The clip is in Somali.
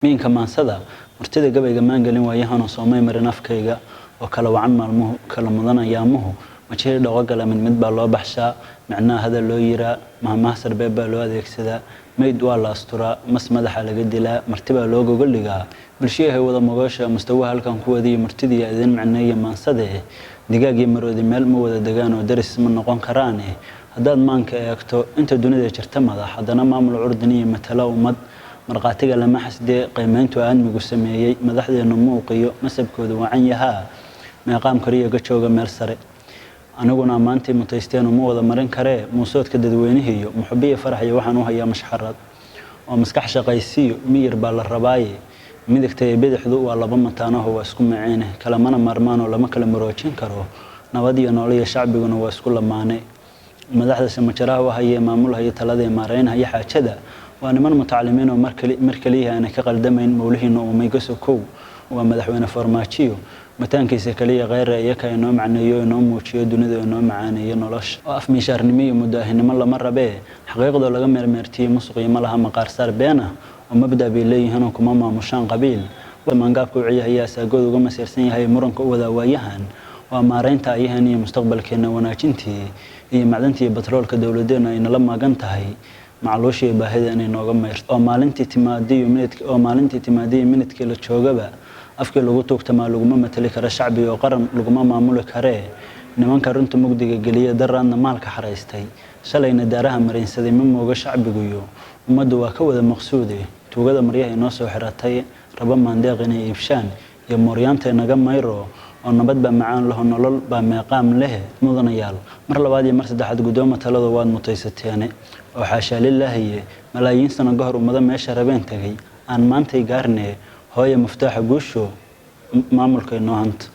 Miinka maansada murtida gabayga maangelin waayahanoo soomay marin afkayga oo kala wacan maalmuhu kala mudan ayaamuhu majihii dhoqo gala mid mid baa loo baxshaa, micnaha hadal loo yiraa, mahmaah sarbeeb baa loo adeegsadaa, meyd waa la asturaa, mas madaxa laga dilaa, marti baa loo gogol dhigaa. Bulshiyahay wada mogoosha mustawaha halkan ku wadiyo murtidii idin micneeya maansade. Digaag iyo maroodi meel ma wada degaan oo daris ma noqon karaane. Haddaad maanka eegto inta dunida jirta madax, haddana maamul curdin iyo matalo ummad markhaatiga lama xasdee. Qiimeyntu aadmigu sameeyey madaxdeenu muuqiyo masabkoodu wacan yahaa, meeqaam koriya ga jooga meel sare. Aniguna ammaantii mutaysteenu ma wada marin karee. Muusoodka dadweynihiiyo muxubiya faraxyo waxaan u hayaa mashxarad oo maskax shaqaysiiyo miyir baa la rabaaye. Midigta iyo bidixdu waa laba mataanaho, waa isku maceene, kalamana maarmaanoo lama kala maroojin karo. Nabad iyo nooliyo shacbiguna waa isku lamaane. Madaxda samajaraha u hayee maamulhaya talada maareynhaya xaajada waa niman mutacalimiin oo mar keliyaha aanay ka qaldamayn mowlihiina uumay gaso kow. Waa madaxweyne Farmaajiyo mataankiisa kaliya kheyre, iyaka inoo macneeyo, inoo muujiyo dunida, inoo macaaneeyo nolosha. Oo af miishaarnimo iyo mudaahinimo lama rabee, xaqiiqdoo laga meermeertiyo musuqiyo ma laha maqaarsaar beena oo mabda bay leeyihiinoo kuma maamushaan qabiil. Maangaabka u ciyahaya asaagood uga masiirsan yahay muranka u wadaa waayahan waa maareynta ayahan iyo mustaqbalkeena wanaajintii iyo macdanta iyo batroolka dowladeennu ay nala maagan tahay, macluusha iyo baahida inay nooga mayrto. Oo maalintii timaadiyo minid, oo maalintii timaadiyo minidkii la joogaba afkii lagu tuugtamaa laguma matali karo shacbi oo qaran laguma maamuli karee. Nimanka runta mugdiga geliya daraadna maalka xaraystay, shalayna daaraha mariinsaday, ma mooga shacbiguyo ummaddu waa ka wada maqsuude. Tuugada maryaha inoo soo xiratay raba maandeeq inay iibshaan iyo mooryaanta inaga mayro oo nabad baa macaan laho, nolol baa meeqaam leh. Mudanayaal, mar labaad iyo mar saddexaad guddooma talada waad mutaysateene oo xaashaa lilaahiye. Malaayiin sano ka hor ummado meesha rabeen tagay aan maantay gaarnee. Hooya muftaaxa guusho maamulka inoo hanta.